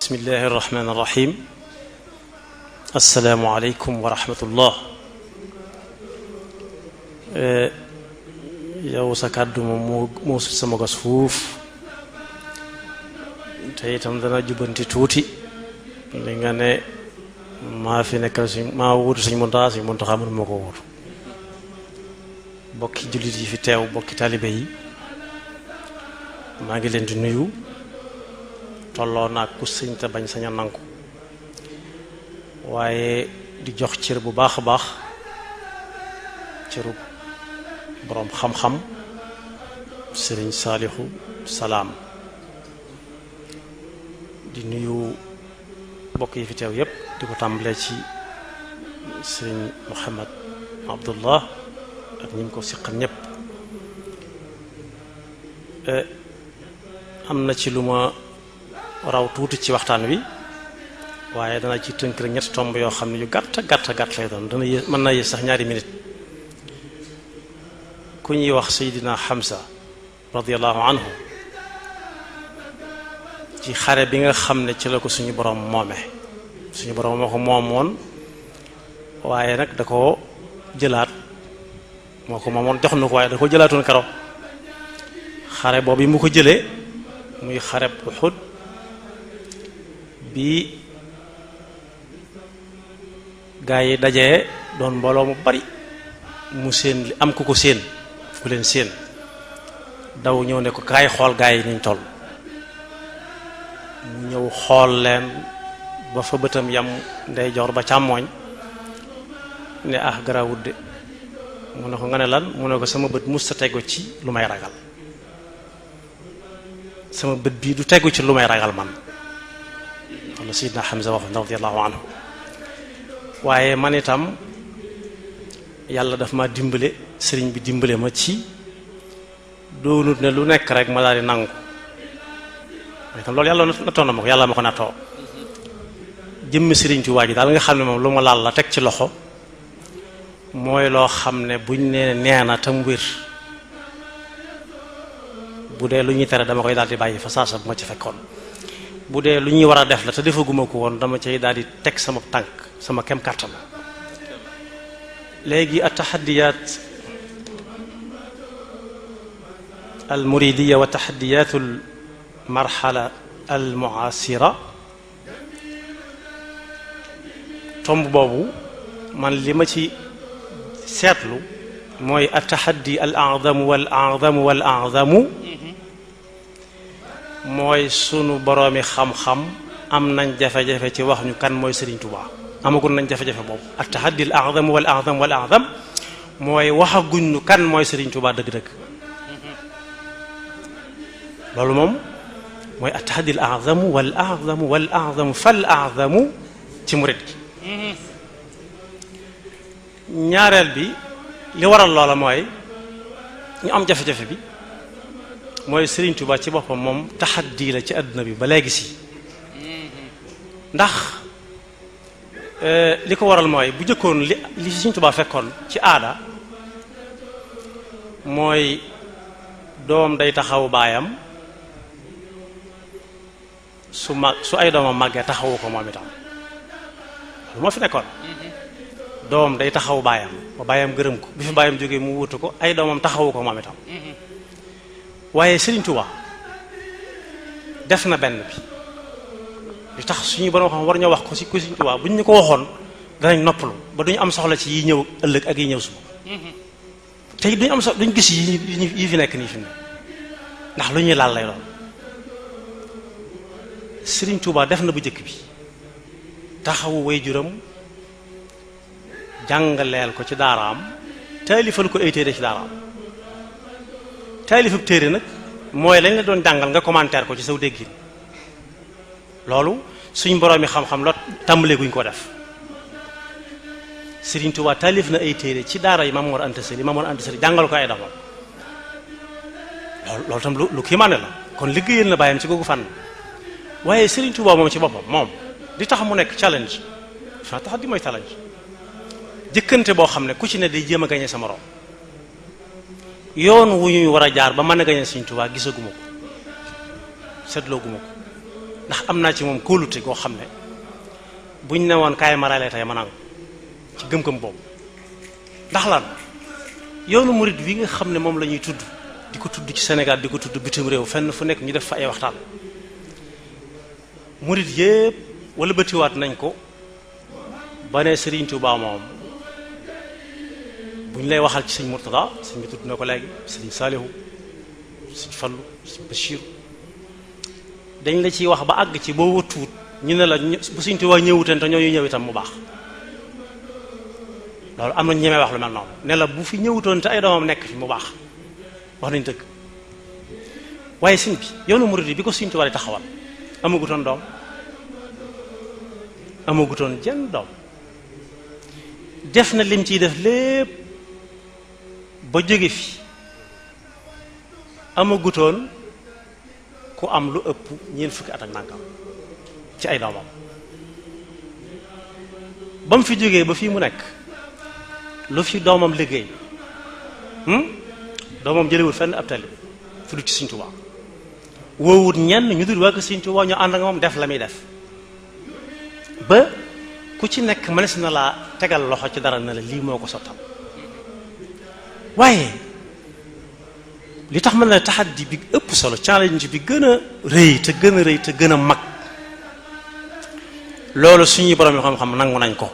bismillahi irrahmani irrahim asalaamualeykum wa rahmatullah. yow sa kàddu moom moo sut sama gos fuuf te itam dana jubbanti tuuti li nga ne maa fi nekkal maa wuutu Sëñ Muntaxa. Sëñ Muntaxa mënu ma ko wuutu. bokki jullit yi fi teew bokki taalibe yi maa ngi leen di nuyu tolloo naag ku sëñ te bañ sañ a nangu waaye di jox cër bu baax a baax cëru boroom xam-xam sëriñ Saalixu Salaam. di nuyu bokk yi fi teew yépp di ko tàmbalee ci sëriñ Muhammad Abdullah ak ñi mu ko siqal ñépp. am na ci lu ma raw tuuti ci waxtaan wi waaye dana ci tënk rek ñetti tomb yoo xam ne yu gàtt gàtt lay doon dana yées mën naa yées sax ñaari minute. ku ñuy wax Seydina Hamza radiyallahu anhu ci xare bi nga xam ne ci la ko suñu borom moome suñu borom moo ko moomoon waaye nag da ko jëlaat moo ko moomoon jox na ko waaye da ko jëlaatoon karo xare boobu mu ko jëlee muy xareb Uhud bi gaa yi dajee doon mbooloo mu bari mu séen li am ku ko séen ku leen séen daw ñëw ne ko kaay xool gaa yi niñ toll. mu ñëw xool leen ba fa bëtam yam ndeyjoor ba càmmooñ ne garawut de mu ne ko nga ne lan mu ne ko sama bët mus sa tegu ci lu may ragal sama bët bii du tegu ci lu may ragal man walla Seydina Hamza wax radiyallahu anhu. waaye man itam yàlla daf ma dimbale sëriñ bi dimbale ma ci doonut ne lu nekk rek ma daal di nangu itam loolu yàlla nattoon na ma ko yàlla ma ko nattoo jëmmi sëriñ Tuubaa ji daal nga xam ne moom lu ma laal la teg ci loxo mooy loo xam ne buñ nee na tam wér bu dee lu ñuy tere dama koy daal di bàyyi fa saasa bu ma ci fekkoon bu dee lu ñuy war a def la te defaguma ko woon dama cay daal di teg sama tànk sama kem kàttan. léegi at-tahaddiyat al-muridiyya wa tahaddiyat al-marhala al-mu'asira tomb boobu man li ma ci seetlu mooy at-tahaddi al-a'zamu wal-a'zamu wal-a'zamu mooy sunu boroomi xam-xam am nañ jafe-jafe ci wax ñu kan mooy Serigne Touba. amagul nañ jafe-jafe boobu at-tahaddi al-a'zam wal-a'zam wal-a'zam mooy waxaguñ ñu kan mooy Serigne Touba dëgg-dëgg. loolu moom mooy at-tahaddi al-a'zam wal-a'zam wal-a'zam fal-a'zamu ci murid gi. ñaareel bi li waral loola mooy ñu am jafe-jafe bi mooy Serigne Touba ci boppam moom tahaddi la ci àdduna bi ba léegi si ndax. li ko waral mooy bu jëkkoon li Sëriñ Tuubaa fekkoon ci aada mooy doom day taxawu baayam su ay doomam màggee taxawu ko moom itam lu moo fi nekkoon doom day taxawu baayam ba baayam gërëm ko bi fi baayam jógee mu wutu ko ay doomam taxawu ko moom itam waaye Sëriñ Tuubaa def na benn bi li tax suñu borom xam war ñoo wax ko ci Sëriñ Tuubaa bu ñu ko waxoon danañ noppalu ba duñu am soxla ci yi ñëw ëllëg ak yi ñëw suba te it duñu am soxla duñu gis yi fi nekk nii fi mu ne ndax lu ñuy laal lay doon. Sëriñ Tuubaa def na bu njëkk bi taxawu waajuram jàngaleel ko ci daaraam taalifal ko ay téere ci daaraam taalifab téere nag mooy lañ la doon jàngal nga commentaire ko ci saw déggin loolu suñ boroomi xam-xam la tàmbalee guñ ko def. Sëriñ Tuubaa taalif na ay téere ci daara yi Maam Mor Anta Sali jàngal ko ay doomam loolu tam lu kii maane la kon liggéeyal na bàyyam ci googu fànn. waaye Sëriñ Tuubaa moom ci boppam moom di tax mu nekk challenge fa tax di mooy challenge jëkkante boo xam ne ku ci ne day jéem a gañe sa morom yoon wu ñuy war a jaar ba mën a gañe Sëriñ Tuubaa gisaguma ko seetlooguma ko ndax am naa ci moom kóolute goo xam ne buñ ne woon kaay marale tey ma nangu ci gëm-gëm boobu. ndax lan yoonu murid wi nga xam ne moom la ñuy tudd di ko tudd ci Sénégal di ko tudd bitim réew fenn fu nekk ñu def fa ay waxtaan murid yépp wala bëtiwaat nañ ko ba ne Serigne Touba moom bu ñu lay waxal ci sëñ Murtada sëñ bi tudd na ko léegi sëñ Saalihu sëñ Fallu sëñ Bachir dañ la ciy wax ba àgg ci boo wëtuwut ñu ne la bu sëñ Touba ñëwuteen te ñooñu ñëw itam mu baax loolu am na ñemee wax lu mel noonu ne la bu fi ñëwutoon te ay doomam nekk fi mu baax wax nañ dëgg waaye sëñ bi yoonu murid bi ko sëñ Touba di taxawal amagutoon doom amagutoon jenn doom def na lim ciy def lépp ba jóge fi amagutoon ku am lu ëpp ñeent fukki at ak nangam ci ay doomam ba mu fi jógee ba fii mu nekk lu fi doomam liggéey doomam jëlewul fenn ab tali fu du ci Sëñ Tuubaa woowut ñenn ñu dul waa ko Sëñ Tuubaa ñu ànd ak moom def la muy def ba ku ci nekk mënees na laa tegal loxo ci dara na la lii moo ko sottal waaye li tax mën na taxaddi bi ëpp solo challenge bi gën a rëy te gën a rëy te gën a mag loolu suñuy borom yi xam-xam nangu nañ ko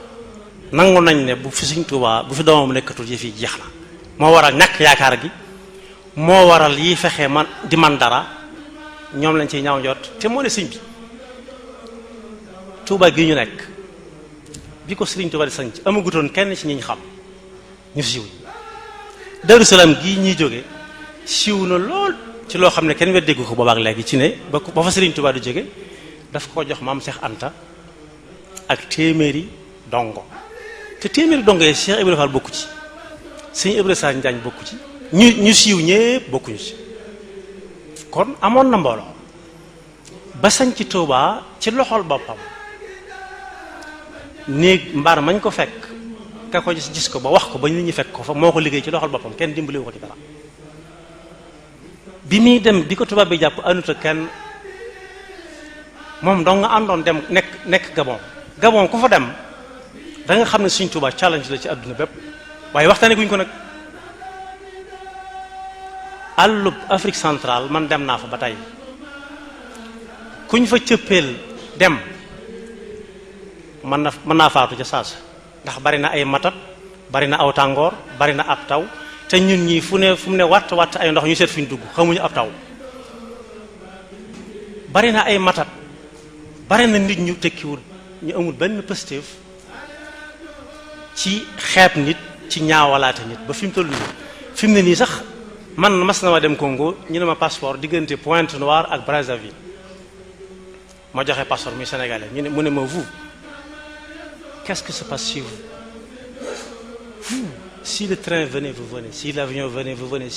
nangu nañ ne bu fi Sëñ Tuubaa bu fi doomam nekkatul yi fi jeex na moo waral ñàkk yaakaar gi moo waral yi fexe man di man dara ñoom lañ ciy ñaaw njot te moo ne sëñ bi Tuubaa gi ñu nekk bi ko Sëriñ Tuubaa di sanc amagutoon kenn ci ñi ñu xam ñu fi siiw Daaru Salaam gii ñuy jóge siiw na lool ci loo xam ne kenn weddegu ko boobaak léegi ci ne ba fa Sëriñ Tuubaa di jóge daf ko jox maam Cheikh Anta ak téeméeri dongo te téeméeri dongo yi Cheikh Ibrahima Fall bokku ci Sëñ Ibrahima Sall Njaañ bokku ci ñu siiw ñépp bokkuñu ci kon amoon na mbooloo ba sañ ci Tuubaa ci loxol boppam néeg mbaar mañ ko fekk ka ko gis ko ba wax ko ba nit ñi fekk ko fa moo ko liggéey ci loxol boppam kenn dimbaliwu ko ci dara bi muy dem di ko tubaab bi jàpp àndut ak kenn moom dong nga àndoon dem nekk Gabon ku fa dem da nga xam ne Sëñ Tuubaa challenge la ci àdduna bépp waaye waxtaane guñ ko nag àllub Afrique centrale man dem naa fa ba tey kuñ fa cëppeel dem mën naa faatu ca saas ndax bari na ay matat bari na aw tàngoor bari na ab taw te ñun ñii fu mu ne watt ay ndox ñu seet fi ñu dugg xamuñu ab taw bari na ay matat bari na nit ñu tekkiwul ñu amul benn positif ci xeeb nit ci ñaawalaate nit ba fi mu toll nii fi mu ne nii sax man mas na ma dem Congo ñu ne ma passeport diggante Pointe-Noire ak Brazzaville ma joxe passeport muy sénégalais mu ne ma vous qu'est-ce qui se passe chez vous si le train venait vous venez si l'avion venait vous venez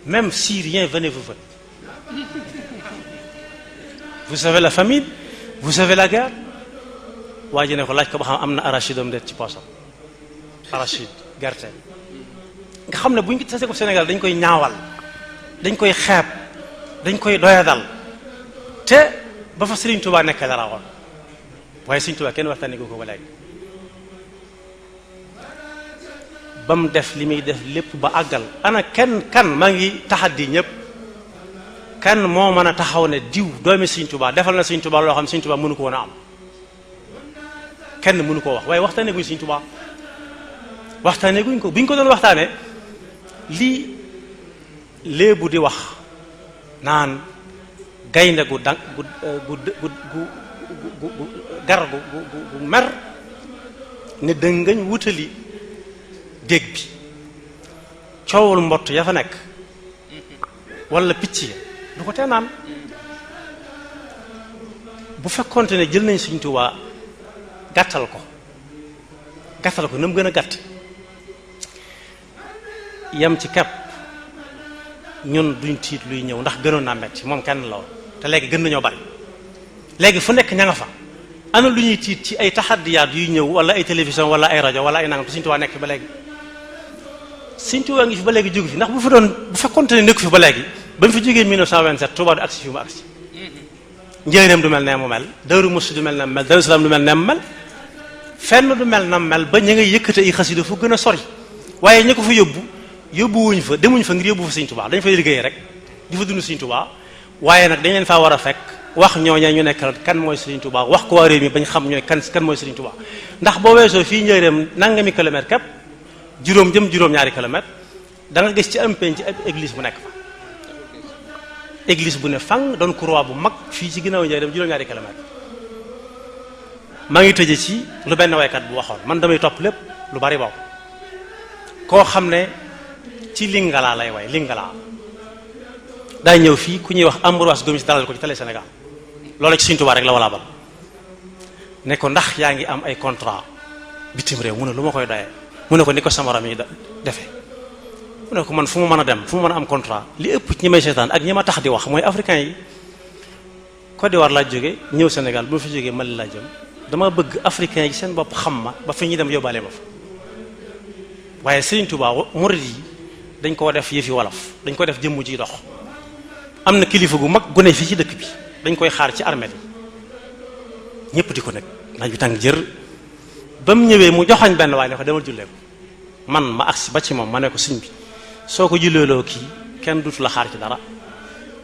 même si rien venait vous venez vous savez la famine vous savez la guerre waa ji ne ko laaj ko ba xam am na arachide am det ci poosam arachide gerte nga xam ne bu ñu tasee ko Sénégal dañ koy ñaawal dañ koy xeeb dañ koy doyadal te ba fa Sëriñ Tuubaa nekk dara woon waaye Sëriñ Tuubaa kenn waxtaanee ko ba léegi ba mu def li muy def lépp ba àggal ana kan maa ngi taxaddi ñëpp kan moo mën a taxaw ne diw doomi Sëriñ Tuubaa defal na Sëriñ Tuubaa loo xam Sëriñ Tuubaa mënu ko woon a am kenn mënu koo wax waaye waxtaanee guñ Sëriñ Tuubaa waxtaanee guñ ko bi ñu ko doon waxtaanee lii léebu di wax naan gaynde gu gar gu mer ne dëngañ wutali dégg bi coowul mbott ya fa nekk wala picc ya du ko tee naan bu fekkonte ne jël nañ Sëriñ Tuubaa gàttal ko na mu gën a gàtt yam ci kepp ñun duñ tiit luy ñëw ndax gënoon naa metti moom kenn la woon te léegi gën nañoo bari léegi fu nekk ña nga fa ana lu ñuy tiit ci ay taxaddiyaat yuy ñëw wala ay télévision wala ay rajo wala ay nangam te Sëriñ Tuubaa nekk fi ba léegi Sëriñ Tuubaa ngi fi ba léegi jógu fi ndax bu fekkonte ne nekku fi ba léegi ba mu fi jógee 1927 Tuubaa du agsi fi mu agsi Njaaréem du mel ne mu mel Daaru Muxti du mel ne mu mel Daaru Salaam du mel ne mu mel fenn du mel na mel ba ña ngay yëkkate ay xasida fu gën a sori waaye ña ko fa yóbbuwuñ fa demuñ fa ngir yóbbu fa Sëriñ Tuubaa dañ fay liggéey rek di fa dund Sëriñ Tuubaa waaye nag dañ leen faa war a fekk wax ñooña ñu nekkal kan mooy Sëriñ Tuubaa wax ko waa réew mi bañ xam ñooy kan mooy Sëriñ Tuubaa ndax boo weesoo fii Njaaréem nangami kilomètre képp juróom-ñaari kilomètre da nga gis ci am penc ci église bu nekk fa église bu ne fang doon croix bu mag fii ci ginnaaw Njaaréem juróom-ñaari kilomètre maa ngi tëje ci lu benn waykat bu waxoon man damay topp lépp lu bari boobu koo xam ne ci Lingala lay way Lingala daa ñëw fii ku ñuy wax Ambroise Gomis dalal ko ci télé Sénégal loolu ci Sëriñ Tuubaa rek la wala bal ne ko ndax yaa ngi am ay contrat bitim réew mu ne lu ma koy doyee mu ne ko ni ko sama ram yi defee mu ne ko man fu mu mën a dem fu mu mën a am contrat li ëpp ci ñi may seetaan ak ñi ma tax di wax mooy africain yi Côte d'Ivoire laa jóge ñëw Sénégal bu ma fi jógee Mali laa jëm dama bëgg africain yi seen bopp xam ma ba fi ñuy dem yóbbaale ma fa waaye Sëriñ Tuubaa murid yi dañ koo def yëfi wolof dañ ko def jëmm ji dox am na kilifa gu mag gu ne fii ci dëkk bi dañ koy xaar ci armée yi ñëpp di ko nekk naaj bi tàng jër ba mu ñëwee mu joxañ benn waaye ne ko demal jullee ko man ma agsi ba ci moom ma ne ko sëñ bi soo ko julleeloo kii kenn dutu la xaar ci dara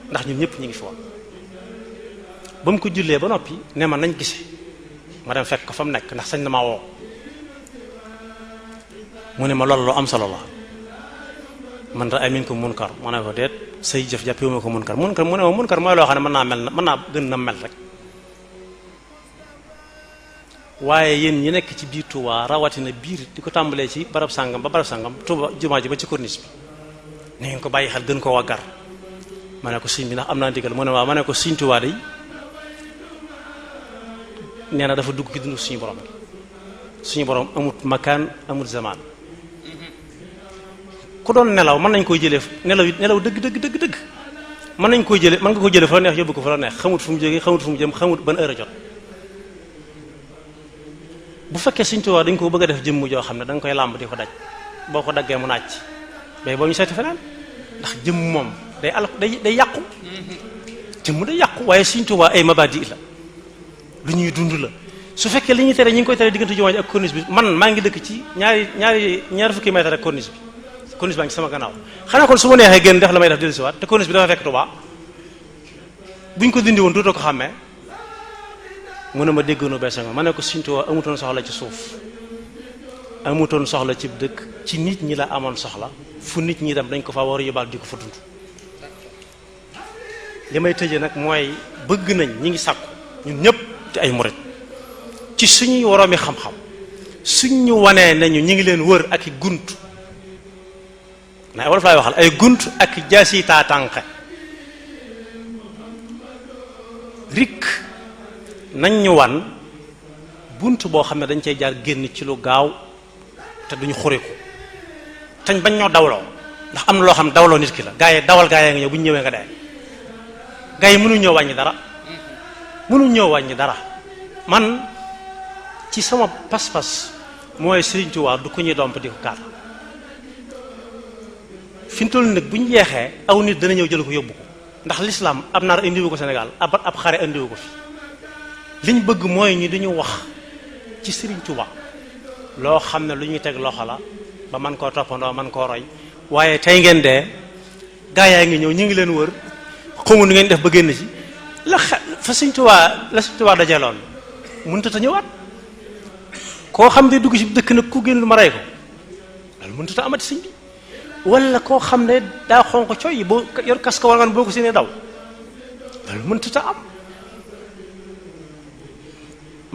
ndax ñun ñëpp ñu ngi fi woon ba mu ko jullee ba noppi ne ma nañ gise ma dem fekk ko fa mu nekk ndax sañ na maa woo mu ne ma loolu lu am solo la man ra ay min ko munkar ma ne ko déet say jëf jàppewu ma ko munkar mu ne ma munkar mooy loo xam ne mën naa gën na mel rek waaye yéen ñi nekk ci biir Touba rawatina biir di ko tàmbalee ci barab sàngam ba barab sàngam Touba jumaa ji ba ci corniche bi ni ngeen ko bàyyi xel gën ko waggar ma ne ko sëñ bi ndax am naa ndigal mu ne waaw ma ne ko sëñ Touba day nee na dafa dugg ci dundu suñu borom amut makaan amut zaman ku doon nelaw mën nañ koy jëlee nelaw dëgg mën nañ koy jëlee mën nga ko jëlee fa la neex yóbbu ko fa la neex xamut fu mu jógee xamut fu mu jëm xamut ban heure a jot bu fekkee Sëriñ Tuubaa dañ ko bëgg a def jëmm joo xam ne da nga koy làmb di ko daj boo ko daggee mu naaj mais boo ñu seeti feneen ndax jëmm moom day yàqu jëmm day yàqu waaye Sëriñ Tuubaa ay mabadi la lu ñuy dund la su fekkee li ñuy tere ñi ngi koy tere diggante jumaa ji ak corniche bi man maa ngi dëkk ci ñaari fukki mètre ak corniche baa ngi sama gannaaw xanaa kon su ma neexee génn def la may def dellusiwaat te corniche bi dafa fekk Tuubaa buñ ko dindi woon dootoo ko xàmmee mu ne ma déggoonu bees ma ne ko Sëriñ Tuubaa amutoon soxla ci suuf amutoon soxla ci dëkk ci nit ñi la amoon soxla fu nit ñi dem dañ ko fa war a yóbbaal di ko fa dund li may tëjee nag mooy bëgg nañ ñi ngi sàkku ñun ñëpp te ay murit ci suñuy woroomi xam-xam suñ ñu wanee nañu ñi ngi leen wër ak i gunt na wolof laay waxal ay gunt ak jaasi taatànqe rik nañ ñu wan bunt boo xam ne dañ cey jaar génn ci lu gaaw te duñu xuriku tañ bañ ñoo dawloo ndax am na loo xam dawloo nit ki la gaa yi dawal gaa yi nga ñëw bu ñu ñëwee nga dee gaa yi mënuñ ñoo wàññi dara man ci sama pas-pas mooy Sëriñ Tuubaa du ko ñuy domp di ko kaata fi mu toll nag bu ñu yeexee aw nit dana ñëw jël ko yóbbu ko ndax l'islam ab naar indiwu ko Sénégal ab xare indiwu ko fi liñ bëgg mooy ñi duñu wax ci Sëriñ Tuubaa loo xam ne lu ñuy teg loxo la ba man koo toppandoo man koo roy waaye tey ngeen dee gaa yaa ngi ñëw ñu ngi leen wër xamu nu ngeen def ba génn ci la fa Sëriñ Tuubaa dajeeloon mënut a ñëwaat koo xam ne dugg ci dëkk nag ku génn lu ma rey ko loolu mënut a amati sëñ bi wala koo xam ne daa xonq coy boo yor kaska war nga boo ko séenee daw loolu mënut a am.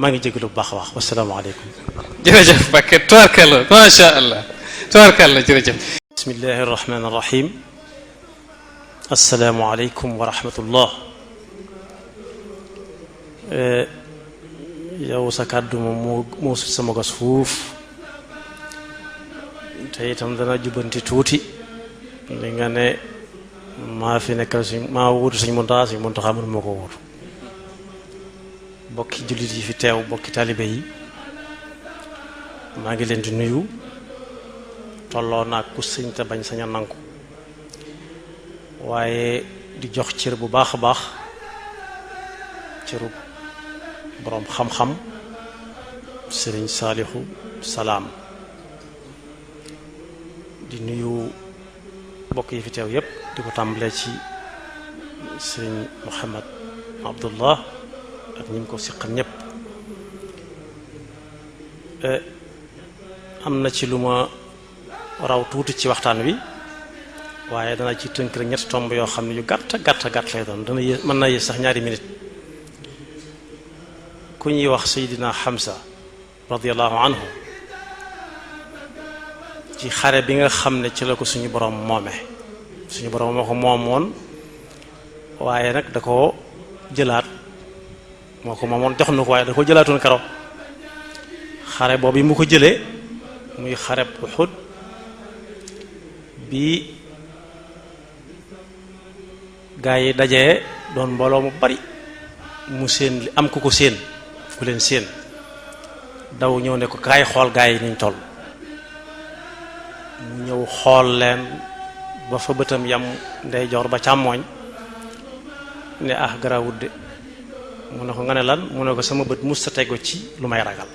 maa ngi jégalu bu baax a baax wasalaamaaleykum. jërëjëf Mbacké tubaarkalla macha allah tubaarkalla jërëjëf. bismillahi rahmaani rahim. asalaamualeykum wa rahmatullah. yow sa kàddu moom moo sut sama gos fuuf te itam dana jubbanti tuuti li nga ne maa fi nekkal maa wuutu Sëñ Muntaxa mënu ma ko wuutu bokki jullit yi fi teew bokki taalibe yi maa ngi leen di nuyu tolloo naa ku sëñ te bañ sañ a nangu waaye di jox cër bu baax a baax cërub boroom xam-xam sëriñ Saalihu Salaam di nuyu mbokk yi fi teew yépp di ko tàmbalee ci sëriñ Muhammad Abdullah ak ñi ko siqal ñépp am na ci lu ma raw tuuti ci waxtaan wi waaye dana ci tënk rek ñetti tomb yoo xam ne yu gàtt lay doon dana mën na yées sax ñaari minute ku ñuy wax Seydina Hamza radiyallahu anhu ci xare bi nga xam ne ci la ko suñu borom moome suñu borom moo ko moomoon waaye nag da ko jëlaat moo ko moomoon jox na ko waaye da ko jëlaatoon karo xare boobu yi mu ko jëlee muy xare Uhud bi gaa yi dajee doon mbooloo mu bari mu séen am ku ko séen ku leen séen daw ñëw ne ko kaay xool gaa yi niñ toll mu ñëw xool leen ba fa bëtam yam ndeyjoor ba càmmooñ ne ah garawut de mu ne ko nga ne lan mu ne ko sama bët mus sa tegu ci lu may ragal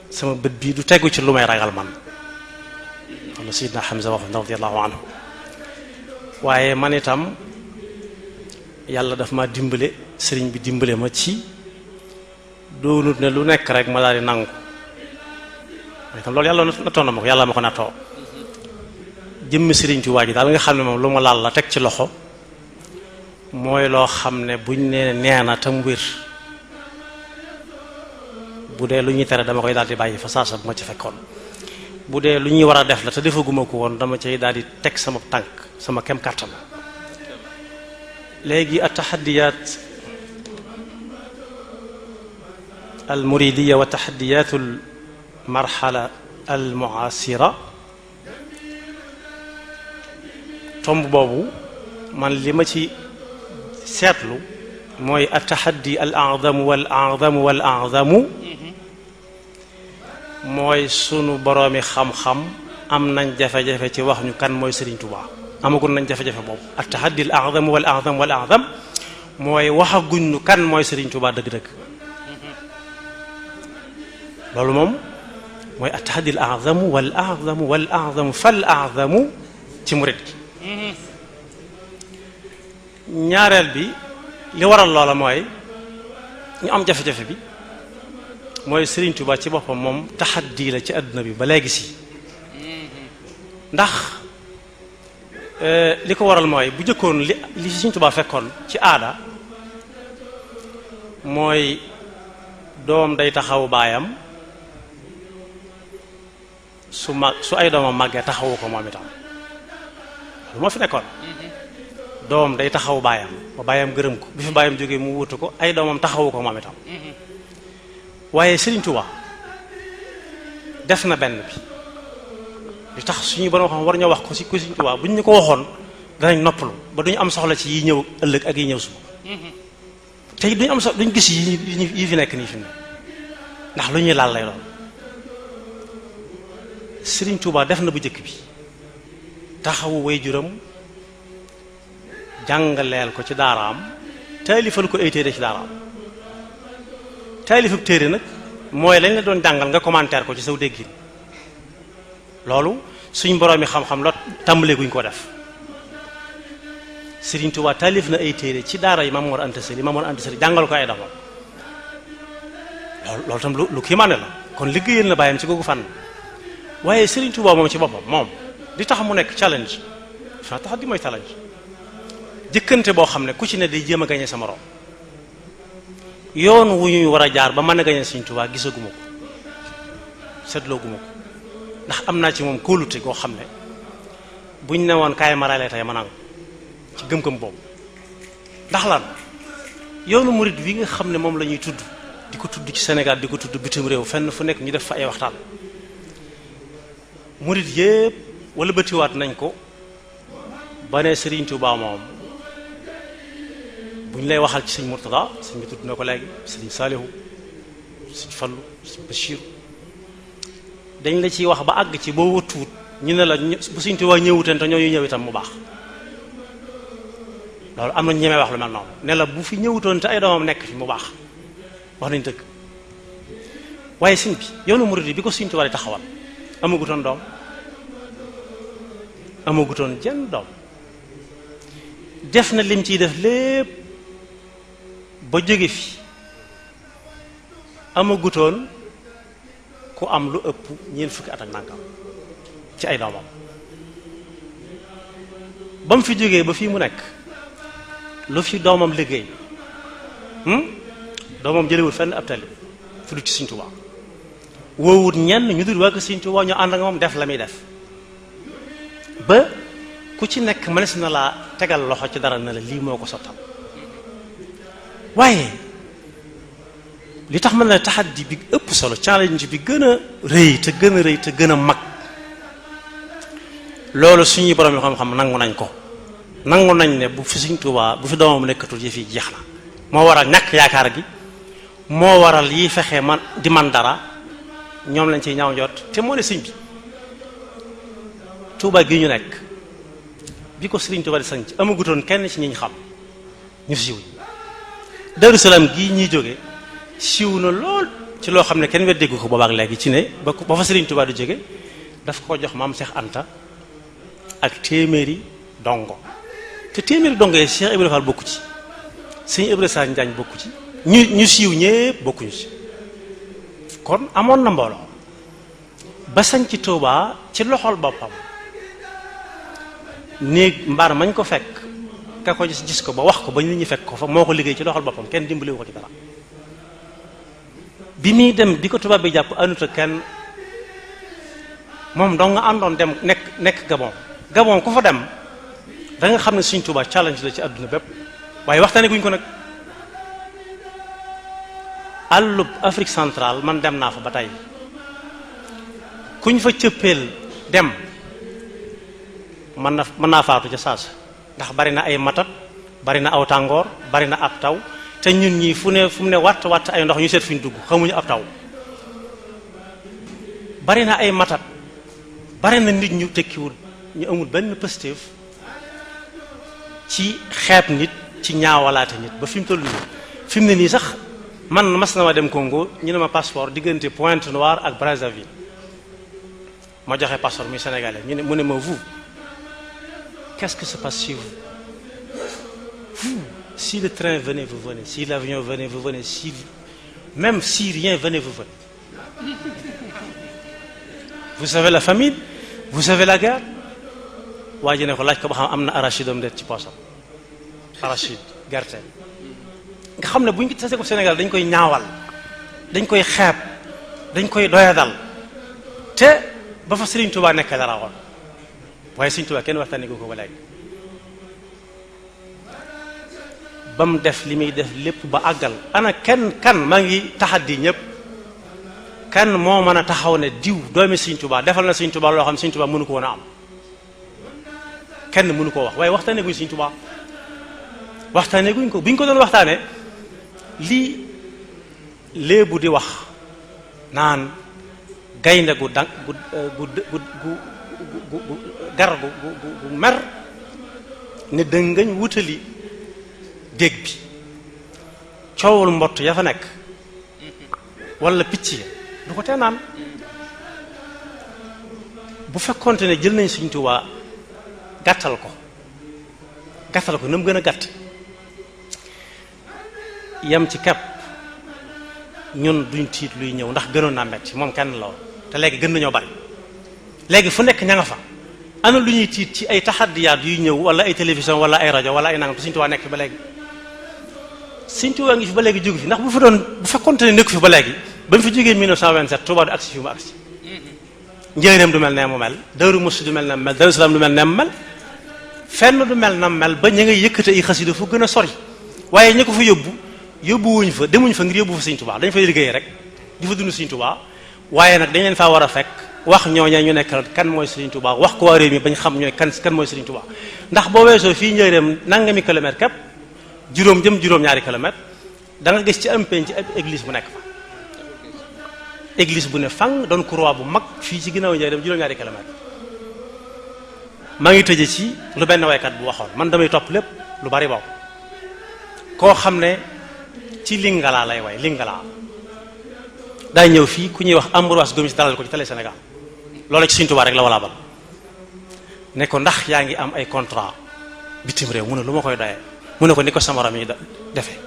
sama bët bii du tegu ci lu may ragal man walla Seydina Hamza wax radiyallahu anhu waaye man itam yàlla daf ma dimbale sëriñ bi dimbale ma ci doonut ne lu nekk rek ma daal di nangu itam loolu yàlla nattoon na ma ko yàlla ma ko nattoo jëmmi sëriñ Tuubaa ji daal nga xam ne moom lu ma laal la teg ci loxo mooy loo xam ne buñ nee na tam wér bu dee lu ñuy tere dama koy daal di bàyyi fa saasa bu ma ci fekkoon bu dee lu ñuy war a def la te defaguma ko woon dama cay daal di teg sama tànk sama kem kàttan léegi at-tahaddiyat al-muridiyya wa tahaddiyat al-marhala al-mu'asira tomb boobu man li ma ci seetlu mooy at-tahaddi al-a'zamu wal-a'zamu wal-a'zamu mooy sunu boroomi xam-xam am nañ jafe-jafe ci wax ñu kan mooy Serigne Touba amagul nañ jafe-jafe boobu at-tahaddi al-a'zamu wal-a'zamu wal-a'zam mooy waxaguñ ñu kan mooy Serigne Touba dëgg-dëgg loolu moom mooy at-tahaddi al-a'zamu wal-a'zamu wal-a'zamu fal-a'zamu ci murid gi ñaareel bi li waral loola mooy ñu am jafe-jafe bi mooy Serigne Touba ci boppam moom taxaddi la ci àdduna bi ba léegi si ndax li ko waral mooy bu jëkkoon li Serigne Touba fekkoon ci aada mooy doom day taxaw baayam su ay doomam màggee taxawu ko moom itam lu moo fi nekkoon doom day taxaw baayam ba baayam gërëm ko bi fi baayam jógee mu wutu ko ay doomam taxawu ko moom itam waaye Serigne Touba def na benn bi li tax suñu borom xam war ñoo wax ko ci ku Serigne Touba bu ñu ko waxoon danañ noppalu ba duñu am soxla ci yi ñëw ëllëg ak yi ñëw suba te duñu am soxla duñu gis yi fi nekk nii fi mu ne ndax lu ñuy laal lay doon Serigne Touba def na bu njëkk bi taxawu waajuram jàngaleel ko ci daaraam taalifal ko ay téere ci daaraam taalifub téere nag mooy lañ la doon jàngal nga commentaire ko ci saw déggin loolu suñ boroomi xam-xam la tàmbalee guñ ko def Serigne Touba taalif na ay téere ci daara yi Maam Mor Anta Sali jàngal ko ay doomam loolu tam lu kii mane la kon liggéeyal na bàyyam ci googu fànn waaye Serigne Touba moom ci boppam moom di tax mu nekk challenge fa tax di mooy challenge jëkkante boo xam ne ku ci ne day jéem a gañe sa morom yoon wu ñuy war a jaar ba mën a gañe Serigne Touba gisaguma ko seetlooguma ko ndax am naa ci moom kóolute goo xam ne buñ ne woon kaay marale tey ma nangu ci gëm-gëm boobu ndax lan yoonu murid wi nga xam ne moom la ñuy tudd di ko tudd ci Sénégal di ko tudd bitim réew fenn fu nekk ñu def fa ay waxtaan murid yépp wala bëtiwaat nañ ko ba ne Serigne Touba moom bu ñu lay waxal ci sëñ Murtada sëñ bi tudd na ko léegi sëñ Saalihu sëñ Fallu sëñ Bachir dañ la ciy wax ba àgg ci boo wëttuwut ñu ne la bu sëñ Touba ñëwuteen te ñooñu ñëw itam mu baax loolu am na ñemee wax lu mel noonu ne la bu fi ñëwutoon te ay doomam nekk fi mu baax wax nañ dëgg waaye sëñ bi yoonu murid bi ko Sëñ Tuubaa di taxawal amagutoon doom amagutoon jenn doom def na lim ciy def lépp ba jóge fi amagutoon ku am lu ëpp ñeent fukki at ak nangam ci ay doomam ba mu fi jógee ba fii mu nekk lu fi doomam liggéey doomam jëlewul fenn ab tali fu du ci Sëñ Tuubaa woowut ñenn ñu dul waa ko Sëñ Tuubaa ñu ànd ak moom def la muy def ba ku ci nekk mënees na laa tegal loxo ci dara na la lii moo ko sottal waaye li tax mën na taxaddi bi ëpp solo challenge bi gën a rëy te gën a rëy te gën a mag loolu suñuy borom yi xam-xam nangu nañ ko nangu nañ ne bu fi Sëñ Tuubaa bu fi doomam nekkatul yëf yi jeex na moo waral ñàkk yaakaar gi moo waral yi fexe man di man dara ñoom lañ ciy ñaaw njot te moo ne sëñ bi Tuubaa gi ñu nekk bi ko Sëriñ Tuubaa di sanc amagutoon kenn ci ñi ñu xam ñu siiw Daaru Salaam gii ñuy jóge siiw na lool ci loo xam ne kenn weddeegu ko boobaak léegi ci ne ba fa Sëriñ Tuubaa di jóge daf ko jox maam Seex Anta ak téeméeri dongo te téeméeri dongo yi Cheikh Ibrahima Fall bokku ci Sëñ Ibrahima Sarr Njaañ bokku ci ñu siiw ñépp bokkuñu ci kon amoon na mbooloo ba sañ ci Tuubaa ci loxol boppam néeg mbaar mañ ko fekk ka ko gis ko ba wax ko ba nit ñi fekk ko fa moo ko liggéey ci loxol boppam kenn dimbaliwu ko ci dara bi muy dem di ko tubaab bi jàpp anuta kenn moom dong nga àndoon dem nekk Gabon ku fa dem da nga xam ne Sëñ Tuubaa challenge la ci àdduna bépp waaye waxtaane guñ ko nag àllub Afrique centrale man dem naa fa ba tey kuñ fa cëppeel dem mën naa faatu ca saas ndax bari na ay matat bari na aw tàngoor bari na ab taw te ñun ñii fu mu ne watt ay ndox ñu seet fi ñu dugg xamuñu ab taw bari na ay matat bari na nit ñu tekkiwul ñu amul benn positif ci xeeb nit ci ñaawalaate nit ba fi mu toll nii fi mu ne nii sax man mas na ma dem Congo ñu ne ma passeport diggante Pointe-Noire ak Brazzaville ma joxe passeport muy sénégalais mu ne ma vous qu'est-ce que se passe chez vous si le train venait vous venez si l'avion venait vous venez même si rien venait vous venez vous savez la famine vous savez la guerre waa ji ne ko laaj ko ba xam am na arachide am det ci poosam arachide gerte nga xam ne bu ñu tasee ko Sénégal dañ koy ñaawal dañ koy xeeb dañ koy doyadal te ba fa Sëriñ Tuubaa nekk dara woon waaye Sëriñ Tuubaa kenn waxtaanee ko ba léegi ba mu def li muy def lépp ba àggal ana kan maa ngi taxaddi ñëpp kan moo mën a taxaw ne diw doomi Sëriñ Tuubaa defal na Sëriñ Tuubaa loo xam Sëriñ Tuubaa mënu ko woon a am kenn mënu koo wax waaye waxtaanee guñ Sëriñ Tuubaa waxtaanee guñ ko bu ñu ko doon waxtaanee lii léebu di wax naan gaynde gu gar gu mer ne dëngañ wutali dégg bi coowul mbott ya fa nekk wala picc ya du ko tee naan bu fekkonte ne jël nañ Sëriñ Tuubaa gàttal ko na mu gën a gàtt yam ci kepp ñun duñ tiit luy ñëw ndax gënoon naa metti moom kenn la woon te léegi gën nañoo bari léegi fu nekk ña nga fa ana lu ñuy tiit ci ay taxaddiyaat yuy ñëw wala ay télévision wala ay rajo wala ay nangam te Sëriñ Tuubaa nekk fi ba léegi Sëriñ Tuubaa ngi fi ba léegi jógu fi ndax bu fekkonte ne nekku fi ba léegi ba mu fi jógee 1927 Tuubaa du agsi fi mu agsi njëriñam du mel ne mu mel Daaru Muxti du mel ne mu mel Daaru Salaam du mel ne mu mel fenn du mel na mel ba ñu ngay yëkkate ay xasida fu gën a sori waaye ñi ko fa yóbbuwuñ fa demuñ fa ngir yóbbu fa Sëriñ Tuubaa dañ fay liggéey rek di fa dund Sëriñ Tuubaa waaye nag dañ leen faa war a fekk wax ñooña ñu nekk kan mooy Sëriñ Tuubaa wax ko waa réew mi bañ xam ñooy kan mooy Sëriñ Tuubaa ndax boo weesoo fii njëreem nangami kilomètre képp juróom-ñaari kilomètre da nga gis ci am penc ci église bu nekk fa église bu ne fang doon croix bu mag fii ci ginnaaw njëreem juróom-ñaari kilomètre maa ngi tëje ci lu benn waykat bu waxoon man damay topp lépp lu bari bokk koo xam ne ci Lingala lay way Lingala daay ñëw fii ku ñuy wax Ambroise Gomis dalal ko ci télé Sénégal loolu ci Sëriñ Tuubaa rek la wala bal ne ko ndax yaa ngi am ay contrat bitim réew mu ne lu ma koy doyee mu ne ko ni ko samaram yi defe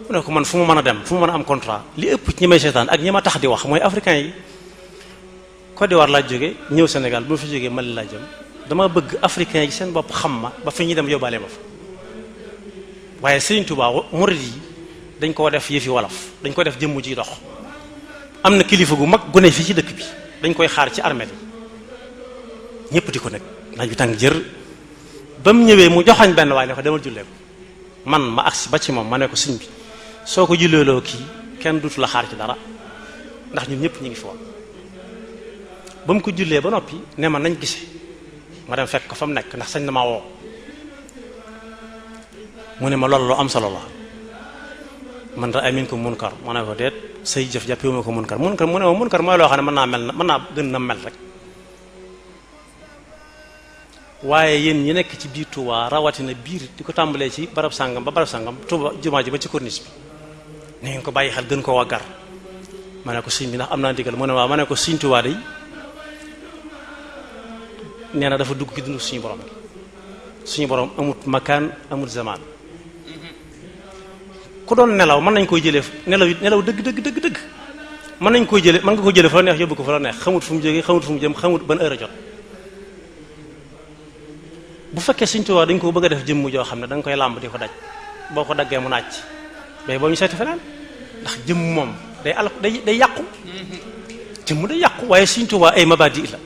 mu ne ko man fu mu mën a dem fu mu mën a am contrat li ëpp ci ñi may seetaan ak ñi ma tax di wax mooy africain yi Côte d'Ivoire laa jóge ñëw Sénégal bu ma fi jógee Mali laa jëm dama bëgg africain yi seen bopp xam ma ba fi ñuy dem yóbbaale ma fa waaye Sëriñ Tuubaa murid yi dañ koo def yëfi wolof dañ ko def jëmm ji dox am na kilifa gu mag gu ne fii ci dëkk bi dañ koy xaar ci armée yi ñëpp di ko nekk naaj bi tàng jër ba mu ñëwee mu joxañ benn waaye ne ko demal jullee ko man ma agsi ba ci moom ma ne ko sëñ bi soo ko julleeloo kii kenn duutu la xaar ci dara ndax ñun ñëpp ñu ngi fi woon ba mu ko jullee ba noppi ne ma nañ gise ma dem fekk ko fa mu nekk ndax sañ na maa woo mu ne ma loolu lu am solo la man raa minkum munkar ma ne ko déet say jëf jàppee ma ko munkar mu ne ma munkar mooy loo xam ne mën naa gën na mel rek waaye yéen ñi nekk ci biir Touba rawatina biir di ko tàmbalee ci barab sàngam ba barab sàngam Touba jumaa ji ba ci corniche bi ni ngeen ko bàyyi xel gën ko waggar ma ne ko sëñ bi ndax am naa ndigal mu ne waaw ma ne ko sëñ Touba day nee na dafa dugg ci dund suñu borom amut makaan amut zaman ku doon nelaw mën nañ koy jëlee nelaw dëgg mën nañ koy jëlee mën nga ko jëlee fa la neex yóbbu ko fa la neex xamut fu mu jógee xamut fu mu jëm xamut ban heure a jot bu fekkee Sëriñ Tuubaa dañ ko bëgg a def jëmm joo xam ne da nga koy làmb di ko daj boo ko daggee mu naaj mais boo ñu seeti feneen ndax jëmm moom day yàqu jëmm day yàqu waaye Sëriñ Tuubaa ay mabadi la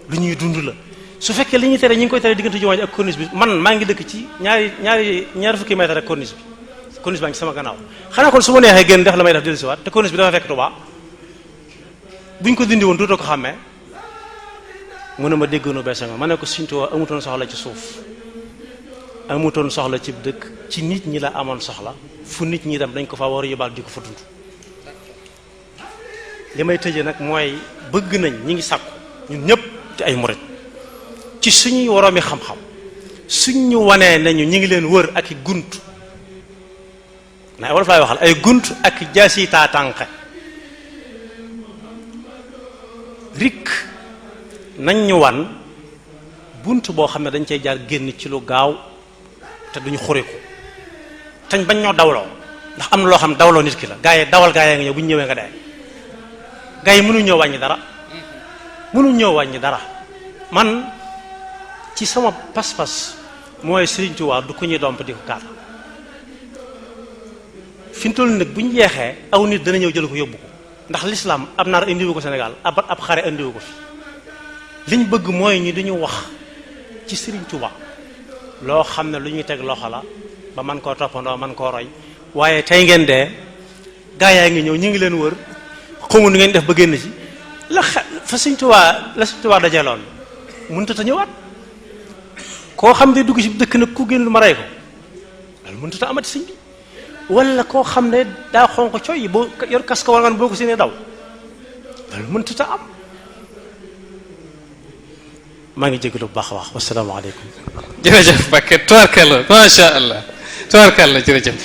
lu ñuy dund la su fekkee li ñuy tere ñi ngi koy tere diggante jumaa ji ak corniche bi man maa ngi dëkk ci ñaari fukki mètre ak corniche baa ngi sama gannaaw xanaa kon su ma neexee génn def la may def dellusiwaat te corniche bi dafa fekk Tuubaa buñ ko dindi woon duutoo ko xàmmee mu ne ma déggoonu beese nga ma ne ko Sëriñ Tuubaa amutoon soxla ci suuf amutoon soxla ci dëkk ci nit ñi la amoon soxla fu nit ñi dem dañ ko fa war a yóbbaal di ko fa dund li may tëjee nag mooy bëgg nañ ñi ngi sàkku ñun ñëpp di ay murit ci suñuy woroomi xam-xam suñ ñu wanee nañu ñi ngi leen wër ak i gunt na wolof laay waxal ay gunt ak i jaasi taatànqe rik nañ ñu wan bunt boo xam ne dañ cey jaar génn ci lu gaaw te duñu xuriku tañ bañ ñoo dawloo ndax am na loo xam ne dawloo nit ki la gaa yi dawal gaa yi nga ñëw bu ñu ñëwee nga dee gaa yi mënuñ ñëw wàññi dara man ci sama pas-pas mooy Sëriñ Tuubaa du ko ñuy domp di ko kaar fi mu toll nag bu ñu jeexee aw nit dana ñëw jël ko yóbbu ko ndax l'islam ab naar indiwu ko Sénégal ab xare indiwu ko fi liñ bëgg mooy ñi duñu wax ci Sëriñ Tuubaa loo xam ne lu ñuy teg loxo la ba man koo toppandoo man koo roy waaye tey ngeen dee gaa yaa ngi ñëw ñu ngi leen wër xamu nu ngeen def ba génn ci fa Sëriñ Tuubaa dajeeloon mënut a ñëwaat koo xam ne dugg ci dëkk nag ku génn lu ma rey ko loolu mënut a amati sëñ bi wala koo xam ne daa xonq coy boo yor kas ko war nga boo ko séenee daw loolu mënut a am. maa ngi jégalu bu baax a wax wasalaamaaleykum. jërëjëf Mbacké tubaarkalla macha allah tubaarkalla jërëjëf.